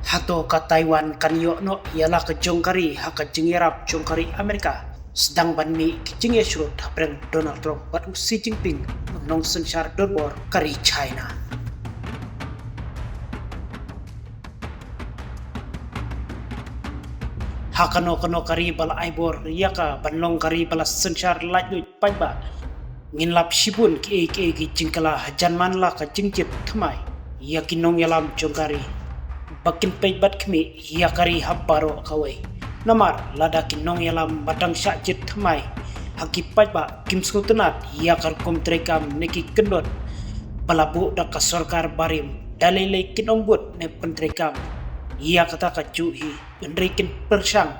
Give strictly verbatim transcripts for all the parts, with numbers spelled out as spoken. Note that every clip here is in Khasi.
Hato ka Taiwan kan ïoh noh ïa la ka jong ka ri ha ka jingïarap jong ka ri Amerika? Sdang ban mih ki jingïasyrut hapdeng Donald Trump bad u Xi Jinping, u nongsynshar donbor ka ri China. Ha kano kano ka ri ba la ai bor ïa ka ban long ka ri ba la synshar laitluid paidbah, ngin lap shibun kiei kiei ki jingkylla hajan man la ka jingjit thymmai ïa ki nongïalam jong ka ri ba kin peit bad khmih ïa ka ri ha baroh kawei. Namar lada ki nongïalam ba dang shah jied thymmai ha ki paidbah kim sngewtynnad ïa ka rukom treikam ne ki kyndon ba la buh da ka sorkar barim, da lei lei kin ym bud ne pyntreikam ïa kata kajuh hi. Hynrei kin pyrshang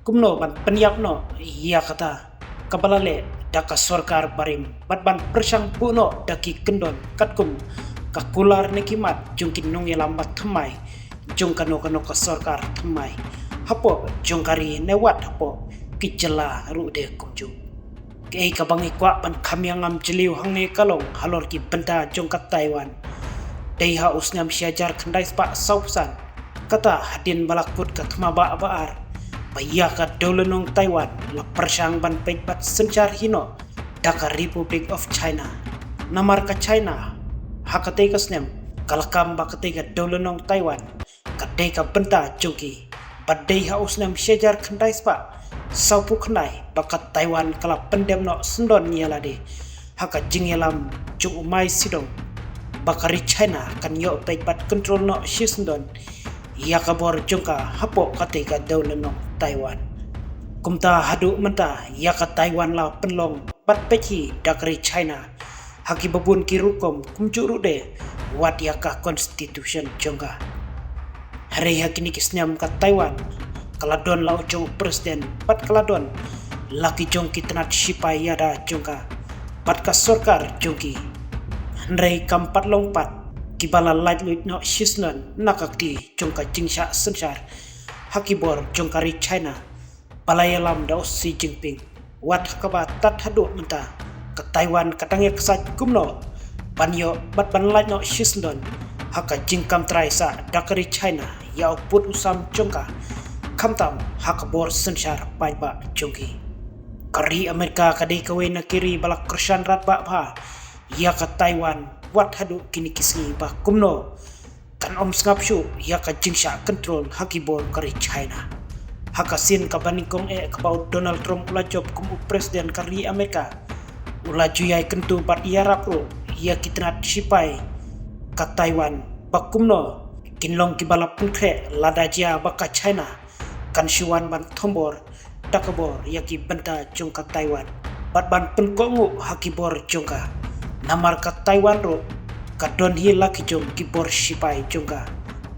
kumno ban pynïap noh ïa kata kaba la leh da ka sorkar barim bad ban pyrshang buh noh da ki kyndon katkum ka kular ne ki mat jong ki nongïalam ba thymmai jong kano kano ka sorkar thymmai hapoh jong ka ri ne wat hapoh ki jylla ruh de kumjuh. Kaei kaba ngi kwah ban kham ïa ngam jylliew hangne ka long halor ki bynta jong ka Taiwan. Dei ha u snem shi hajar khyndai spah sawphew san, kata hadien ba la kut ka thma ba ba ar, ba ïa ka dewlynnong Taiwan la pyrshang ban peit bad synshar hi noh da ka Republic of China. Namar ka China ha katei ka snem ka la kam ba katei ka dewlynnong Taiwan ka dei ka bynta jong ki. Bad dei ha u snem shi hajar khyndai spah sawphew khyndai ba ka Taiwan ka la pyndem noh syndon ïa lade ha ka jingïalam jong u Mao Zedong ba ka ri China kan ïoh peit bad kontrol noh shisyndon ïa ka bor jong ka hapoh katei ka dewlynnong Taiwan. Kumta haduh mynta ïa ka Taiwan la pynlong bad peit hi da ka ri China ha kiba bun ki rukom kumjuh ruh de wat ïa ka constitution jong ka. Hynrei ha kine ki snem ka Taiwan ka la don la u jong u president bad ka la don la ki jong ki tnat shipai ïada jong ka bad ka sorkar jong ki. Hynrei kam pat long pat kiba la laitluid noh shisyndon na ka kti jong ka jingshah synshar ha ki bor jong ka ri China ba la ïalam da u Xi Jinping. Wat ha kaba tad haduh mynta ka Taiwan ka dang ïaksaid kumno ban ïoh bad ban lait noh shisyndon ha ka jingkam trai sah da ka ri China ïa u pud u sam jong ka, khamtam ha ka bor synshar paidbah jong ki. Ka ri Amerika ka dei kawei na ki ri ba la kyrshan radbah bha ïa ka Taiwan wat haduh kine ki sngi ba kumno kan ym sngap shuh ïa ka jingshah kontrol ha ki bor ka ri China. Ha ka sien kaba nyngkong eh kaba u Donald Trump u la jop kum u president ka ri Amerika, u la ju ïai kyntu bad ïarap ruh ïa ki tnat shipai ka Taiwan ba kumno kin long kiba la pynkhreh lada jia ba ka China kan shu wan ban thombor da ka bor ïa ki bynta jong ka Taiwan bad ban pynkohnguh ha ki bor jong ka. Namar ka Taiwan ruh ka don hi la ki jong ki bor shipai jong ka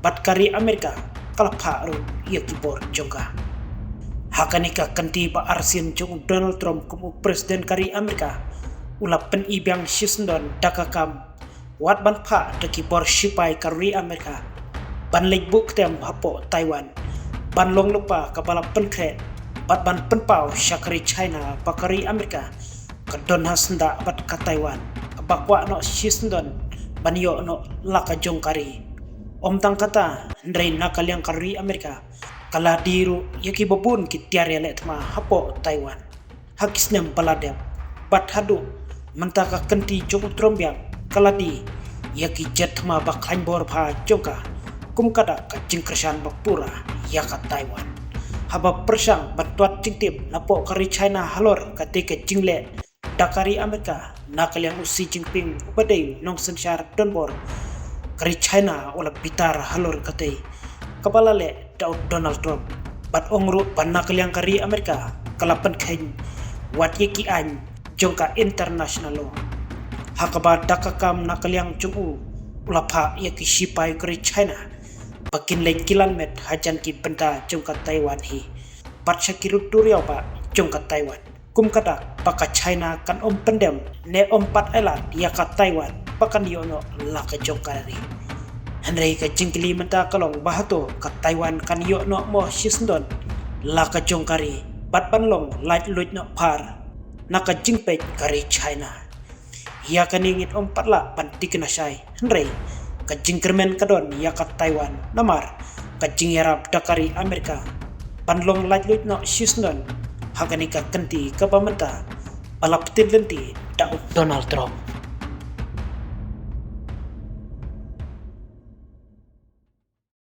bad ka ri Amerika ka la phah ruh ïa ki bor jong ka. Ha kane ka kynti ba arsien jong u Donald Trump kum u president ka ri Amerika, u la pyni biang shisyndon da ka kam wat ban phah da ki bor shipai ka ri Amerika ban leit buh ktem hapoh Taiwan ban long lypa kaba la pynkhreh bad ban pynpaw sha ka ri China ba ka ri Amerika ka don ha syndah bad ka Taiwan kaba kwah noh shisyndon ban ïoh noh la ka jong ka ri. Ym tang kata hynrei na ka liang ka ri Amerika ka la die ruh ïa kiba bun ki tiar ïaleh thma hapoh Taiwan ha ki snem ba la dep bad haduh mynta ka kynti jong u Trump biang ka la die ïa ki jet thma ba khlaiñ bor bha jong ka kum ka dak ka jingkyrshan ba pura ïa ka Taiwan. Haba pyrshang ban twad jingtip napoh ka ri China halor katei ka jingleh da ka ri Amerika na ka liang u Xi Jinping uba dei u nongsynshar donbor ka ri China u la bitar halor katei kaba la leh da u Donald Trump bad ong ruh ba na ka liang ka ri Amerika ka la pynkheiñ wat ïa ki aiñ jong ka international law. Ha kaba da ka kam na ka liang jong u u la phah ïa ki shipai ka ri China ba kin leit kilan met hajan ki bynta jong ka Taiwan hi bad sha ki rud duriaw ba jong ka Taiwan. Kum ka dak ba ka China kan ym pyndem ne ym pat ailad ïa ka Taiwan ba kan ïoh noh la ka jong ka ri. Hynrei ka jingkylli mynta ka long ba hato ka Taiwan kan ïoh noh mo shisyndon la ka jong ka ri bad ban long laitluid noh phar na ka jingpeit ka ri China. Ïa kane ngin ym pat lah ban thikna shai hynrei ka jingkyrmen ka don ïa ka Taiwan namar ka jingïarap da ka ri Amerika ban long laitluid noh shisneng ha kane ka kynti kaba mynta ba la pynlynti da u Donald Trump.